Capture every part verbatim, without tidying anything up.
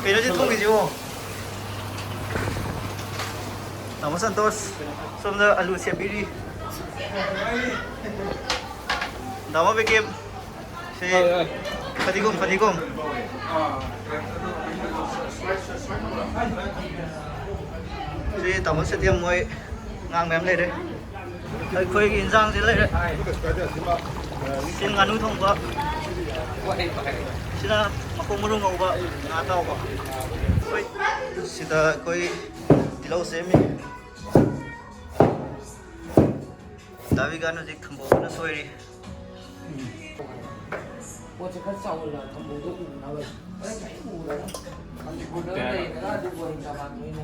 ꯀꯩꯅꯣꯁꯤ ꯊꯣꯡꯉꯤꯁꯤꯕꯣ? ꯇꯥꯃꯣ ꯁꯟꯇꯣꯁ ꯁꯣꯝꯗ ꯑꯂꯨ ꯁꯦꯝꯕꯤꯔꯤ꯫ ꯇꯥꯃꯣ ꯕꯦꯀꯦꯝ꯫ ꯁꯤ ꯍꯣꯏ, ꯍꯣꯏ꯫ ꯐꯗꯤꯒꯣꯝ, ꯐꯗꯤꯒꯣꯝ꯫ ꯁꯤ ꯇꯥꯃꯣ ꯁꯇꯤꯌꯝ ꯃꯣꯏ ꯑꯉꯥꯡ ꯃꯌꯥꯝ ꯂꯩꯔꯦ꯫ ꯑꯩꯈꯣꯏꯒꯤ ꯏꯟꯖꯥꯡꯁꯤ ꯂꯩꯔꯦ꯫ ꯁꯤ ꯉꯥꯅꯨ ꯊꯣꯡꯕ꯫ ꯁꯤꯅ ꯃꯈꯣꯡ ꯃꯔꯨ ꯉꯧꯕ, ꯉꯥ ꯑꯇꯥꯎꯕ꯫ ꯍꯣꯏ꯫ ꯁꯤꯗ ꯑꯩꯈꯣꯏ ꯇꯤꯜꯍꯧ ꯁꯦꯝꯃꯤ꯫ ꯗꯥ ꯕꯤꯀꯥꯟ ꯍꯧꯖꯤꯛ ꯊꯝꯕꯧ ꯀꯟꯅ ꯁꯣꯏꯔꯤ꯫ ꯄꯣꯠꯁꯦ ꯈꯔ ꯆꯥꯎꯍꯜꯂ ꯊꯝꯕꯧꯗꯣ ꯎꯅꯕ꯫ ꯍꯣꯔꯦꯟ ꯀꯔꯤꯝ ꯎꯔꯔꯣꯏ꯫ ꯍꯧꯖꯤꯛ ꯂꯩꯔꯒ ꯑꯗꯨꯕꯨ ꯑꯣꯏꯅ ꯇꯧꯔꯛꯑꯕꯅꯤꯅ꯫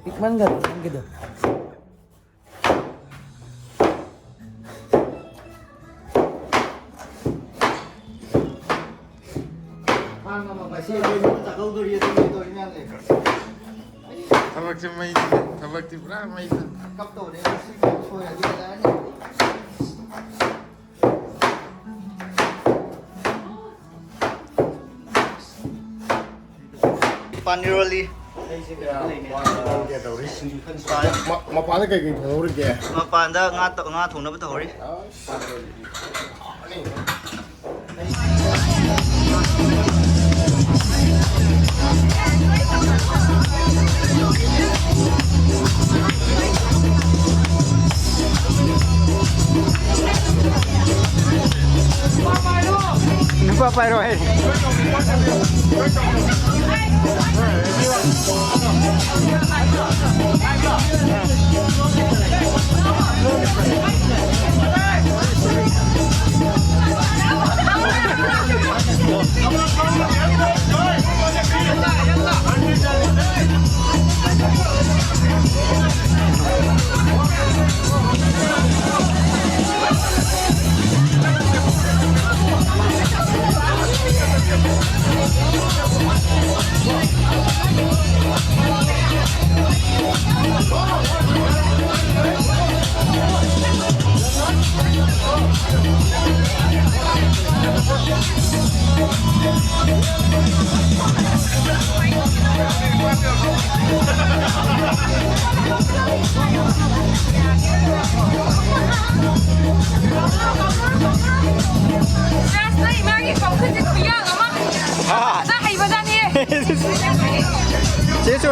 ꯄꯤꯛꯃꯟꯒꯔꯦ ꯅꯪꯒꯤꯗꯣ꯫ ꯉꯁꯤ ꯑꯩꯈꯣꯏ ꯆꯥꯛꯀꯧꯗꯣꯔꯤ ꯑꯗꯨꯒꯤ ꯇꯧꯔꯤ ꯃꯌꯥꯝꯁꯦ꯫ ꯊꯕꯛꯁꯦ ꯃꯩꯅꯤ, ꯊꯕꯛꯇꯤ ꯄꯨꯔꯥ ꯃꯩꯅꯤ꯫ ꯀꯞꯇꯧꯔꯦ ꯉꯁꯤ ꯁꯣꯏꯔꯗꯤ ꯐꯖꯔꯅꯤ꯫ ꯄꯥꯟ ꯏꯔꯣꯜꯂꯤ꯫ ꯃ-, ꯃꯄꯥꯟꯗ ꯀꯩꯀꯩ ꯊꯣꯡꯍꯧꯔꯤꯒꯦ? ꯃꯄꯥꯟꯗ ꯉꯥ ꯇ-, ꯉꯥ ꯊꯣꯡꯅꯕ ꯇꯧꯍꯧꯔꯤ꯫ ꯑꯁ꯫ ꯅꯨꯄꯥ ꯄꯥꯏꯔꯣ ꯍꯦ꯫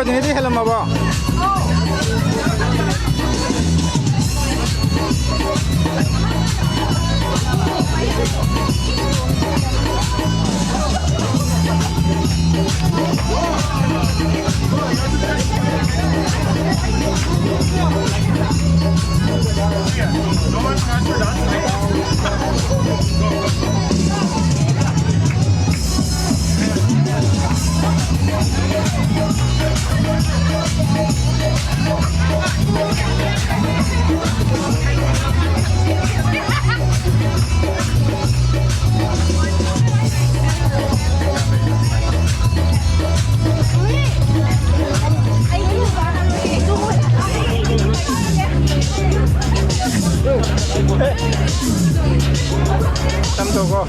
ꯑꯗꯨꯅꯤꯗꯤ ꯍꯦꯜꯂꯝꯃꯕꯣ? ꯇꯝ ꯇꯧꯀꯣ꯫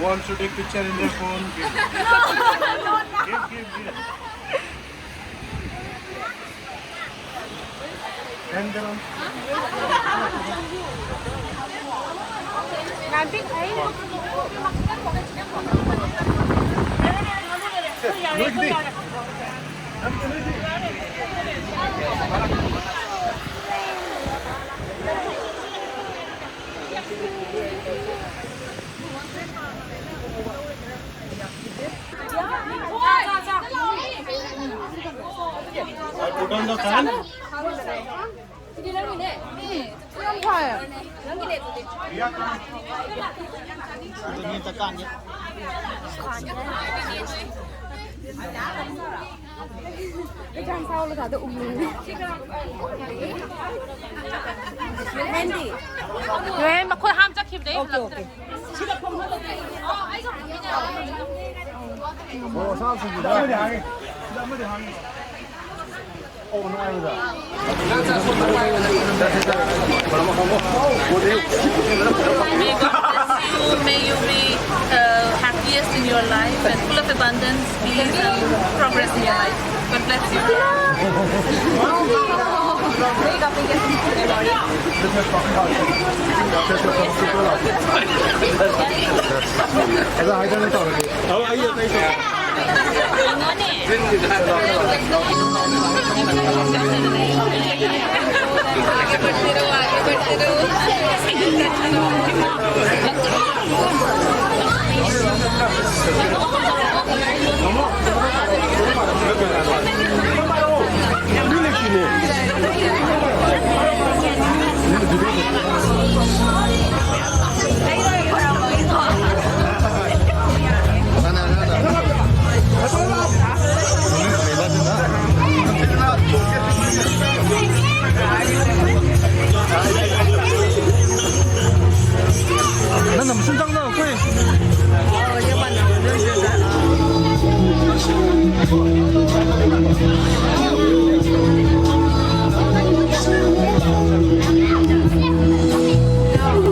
Wants to take picture in their phone. Give, give, give. Turn around. Look at this. I put on the fan. ꯃꯈꯣꯏ ꯍꯥꯝ ꯆꯠꯈꯤꯕꯗꯩ ꯑꯣꯀꯦ, ꯍꯜꯂꯛꯇ꯭ꯔꯦ꯫ ꯑꯣꯀꯦ꯫ ꯑꯣ, ꯁꯥ ꯁꯤꯡꯖꯨꯗ꯫ ꯑꯃꯗꯤ ꯍꯥꯡꯉꯤ꯫ ꯑꯣ, ꯅꯨꯡꯉꯥꯏꯕꯗ꯫ May God bless you. May you be uh, happiest in your life and full of abundance, peace, and progress in your life. God bless you. ꯑꯗ ꯍꯥꯏꯗꯅ ꯇꯧꯔꯒꯦ꯫ ꯑꯣ, ꯑꯩ ꯑꯇꯩ ꯇꯧꯔꯒꯦ꯫